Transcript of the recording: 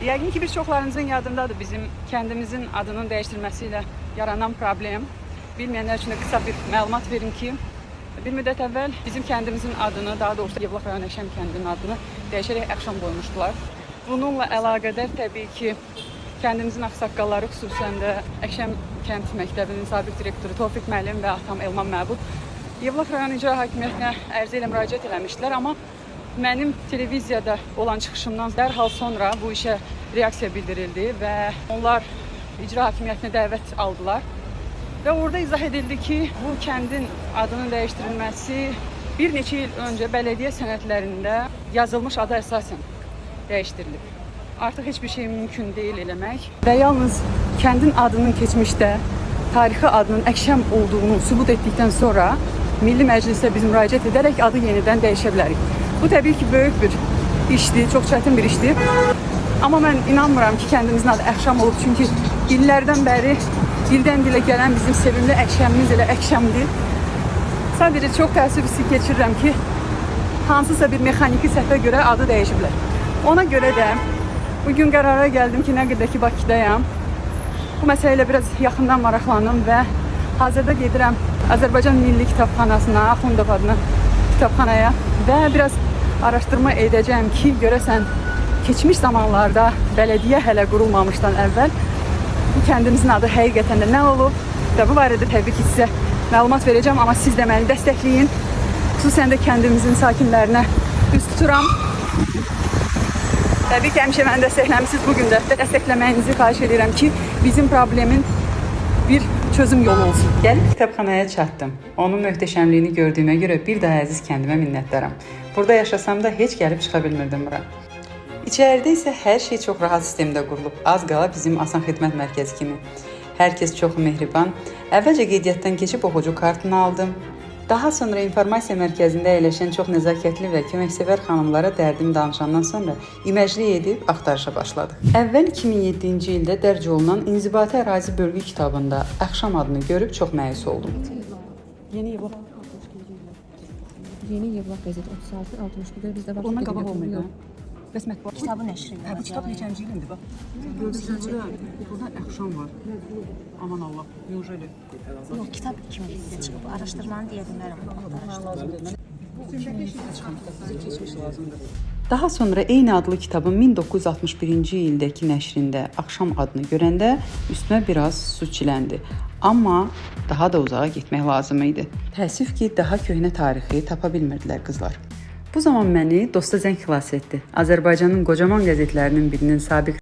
Yəqin ki, bir çoxlarınızın yadındadır bizim kəndimizin adının dəyişdirilməsi ilə yaranan problem. Bilməyənlər üçün də qısa bir məlumat verim ki, bir müddət əvvəl bizim kəndimizin adını, daha doğrusu Yevlax rayon Əşəm kəndinin adını dəyişərək Əxşam qoymuşdular. Bununla əlaqədar təbii ki, kəndimizin ağsaqqalları, xüsusən də Əşəm kənd məktəbinin sabiq direktoru Tofiq müəllim və atam Elman Məbud Yevlax rayon icra hakimiyyətinə ərizə ilə müraciət eləmişdilər, amma mənim televiziyada olan çıxışımdan dərhal sonra bu işə reaksiya bildirildi və onlar icra hakimiyyətinə dəvət aldılar. Və orada izah edildi ki, bu kəndin adının dəyişdirilməsi bir neçə il öncə bələdiyyə sənədlərində yazılmış ada əsasən dəyişdirilib. Artıq heç bir şey mümkün deyil eləmək və yalnız kəndin adının keçmişdə tarixi adının Əşəm olduğunu sübut etdikdən sonra Milli Məclisə biz müraciət edərək adı yenidən dəyişə bilərik. Bu təbii ki, böyük bir işdir, çox çətin bir işdir. Amma mən inanmıram ki, kəndimizin adı Əxşam olub, çünki illərdən bəri dildən dilə gələn bizim sevimli Əşəmimiz elə Əşəmdir. Sadəcə çox təəssüf hissi keçirirəm ki, hansısa bir mexaniki səhvə görə adı dəyişiblər. Ona görə də bugün qərara gəldim ki, nə qədər ki Bakıdayam, bu məsələ ilə biraz yaxından maraqlanım və hazırda gedirəm Azərbaycan Milli Kitabxanasına, Axundov adına kitabxanaya və biraz araşdırma edəcəyəm ki, görəsən keçmiş zamanlarda bələdiyyə hələ qurulmamışdan əvvəl bu kəndimizin adı həqiqətən də nə olub və bu barədə təbii ki sizə məlumat verəcəm, amma siz də məni dəstəkləyin. Xüsusən də kəndimizin sakinlərinə üz tuturam. Təbii ki, həmişə məni dəstəkləmisiniz. Bugün də dəstəkləməyinizi xahiş edirəm ki, bizim problemin bir çözüm yolu olsun. Gəlib kitabxanaya çatdım. Onun möhtəşəmliyini gördüyümə görə bir daha əziz kəndimə minnətdaram. Burada yaşasam da heç gəlib çıxa bilmirdim bura. İçəridə isə hər şey çox rahat sistemdə qurulub. Az qala bizim asan xidmət mərkəzi kimi. Hər kəs çox mehriban. Əvvəlcə qeydiyyatdan keçib oxucu kartını aldım. Daha sonra informasiya mərkəzində əyləşən çox nəzakətli və köməksevər xanımlara dərdimi danışandan sonra iməclik edib axtarışa başladıq. Əvvəl 2007-ci ildə dərc olunan İnzibati Ərazi Bölgü kitabında Əxşam adını görüb çox məyus oldum. Yeni Yevlax. Yeni Yevlax qəzeti 36 62 bizdə var. Ondan qabaq olmayıb. Hə? Bəs mətbuat Kitabı nəşr Hə, bu kitab neçənci ilindir bax? Görürsünüz burada, burada Əxşam var. Aman Allah, neujeli? Yox, kitab 2007-də çıxıb. Araşdırmanı deyə bilmərəm. Araşdırma. Bu 2007-də çıxmışdı. Bizə keçmiş lazımdır. Daha sonra eyni adlı kitabın 1961-ci ildəki nəşrində Axşam adını görəndə üstümə biraz su çiləndi. Amma daha da uzağa getmək lazım idi. Təəssüf ki, daha köhnə tarixi tapa bilmirdilər qızlar. Bu zaman məni dosta zəng xilas etdi. Azərbaycanın qocaman qəzetlərinin birinin sabiq